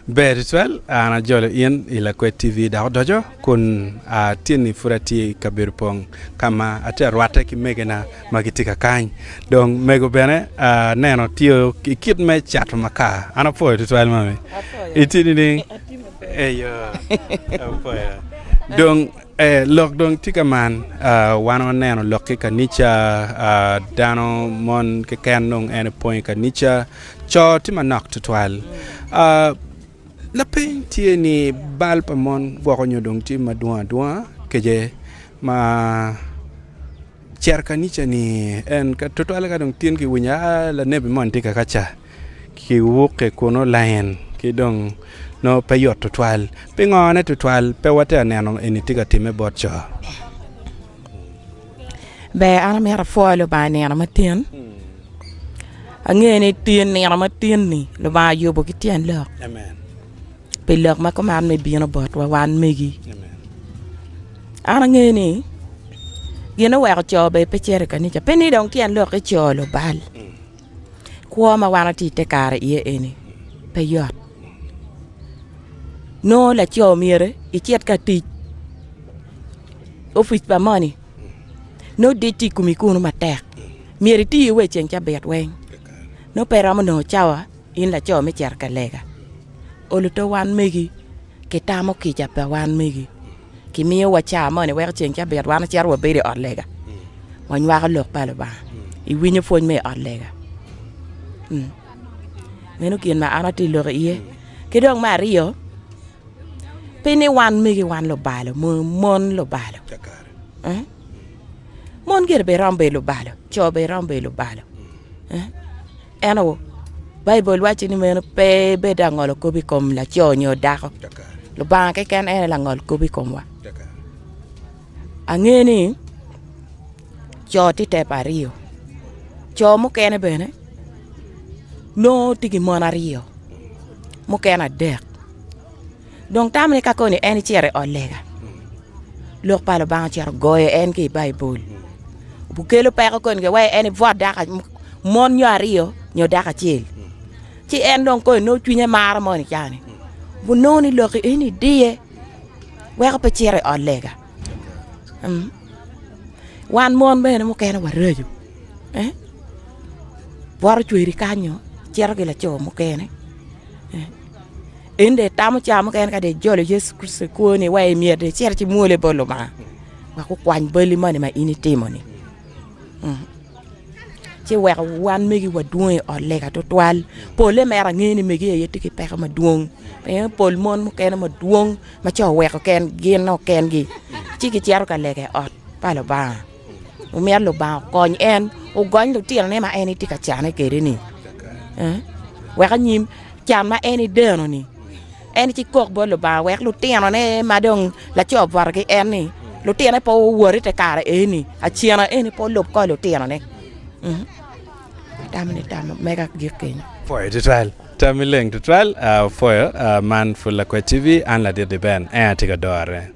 Ber tutwal, an ajolo in i Lakwed TV dok odoco kun atyeni pud atye i kabedo pong ka ma atye ka rwatte ki megina ma gitye ka kany. Dong mego bene aneno tiyo i kit me cato makar. An apwoyo tutwal mami. Itye nining? Eyo, apwoyo. Dong eh, lok dong tye ka man, wan waneno lok ki kanica, dano mon keken dong en epwonyo i kanica. Co tye manok tutwal. Lapeny tye ni bal pa mon gwoko nyo dong tye madwong adwonga kece ma cito i kanica ni en tutwalle ka dong tin kiwinyo aa lanebi moni tye kaka ca kiwuke kunu lain ki dong nongo pe yot tutwal. Pingo ne tutwal pe watye ka neno eni tye ka timme bot co? Ber an amito apwoyo Lubanga i nino matin. Angeyo ni tye nino matin-ni Lubanga oyubo ki tyen lok pi lok ma kuman me bino botwa wan megi. An angeyo ni gin oweko co bene pe cito i kanica pe ni dong tyen lok ki co lubal. Kwo ma wan watye i te kare iye eni pe yot. Nongo laco myero icit ka tic opic pa moni nongo dic tye i komi kunu matek myero iti wa i ceng cabit weng nongo pe iromo nongo cawa in laco me cito ka lega olo to wan megi kitamo kica pa wan megi kimiyowa ca moni weko ceng cabit wan wacito wabedo i ot lega wanywako lok pa Lubanga iwinyo pwony me i ot lega meno gin ma an atye ka lok iye ki dong me aryo Pe ni wan megi wan lubalo, mon lubalo. Eh? Mon gire bene romo bedo lubalo, co bene romo bedo lubalo. Eh? Ento Baibul waco ni meno pe ibed langolo kop i kom laco nyo dako. Lubanga keken en aye langol kop i komwa. Ange ni co tye tepo aryo, co mukene bene nongo tye ki mon aryo, mukene adek. Dong tam ni ka koni en ecito i ot lega, lok pa Lubanga ocito goyo en ki i Baibul. Okelo peko koni wai en ebwot dako mon nyo aryo nyo dako acel. Ci en dong koni nongo cwinye maro moni cani. Onongo ni lok eni diye weko pe cito i ot lega. Wan mon bene mukene waraco. Bwoto cweri kanyo cito ki laco mukene. In dong itamo cawa mukene ka dong ijolo Yecu Kricito i kwoni wa i myero dong icit ci imwole bot Lubanga wek okwany balli moni ma in itimo-ni. Ci weko wan megi wadwong i ot lega tutwal polle mere angeyo ni megi aye tye ki peko madwong pien pol mon mukene madwong ma co oweko gin kengi ci gicito ka lega i ot pa Lubanga. Omyero Lubanga okony en ogony lutinone ma en tye ka cane kwede-ni wek anyim can ma en edeno-ni en ci kok bot Lubanga wek lutinone ma dong laco obwoto ki en-ni lutinone pe owot i te kare eni acena eni pe olub kor lutinone atamo ni tam mega gik kenyo. Pwoyo tutwal. Tammi leng tutwal. Apwoyo. Man pud Lakwed TV, an ladit Ben. En atye ka dore.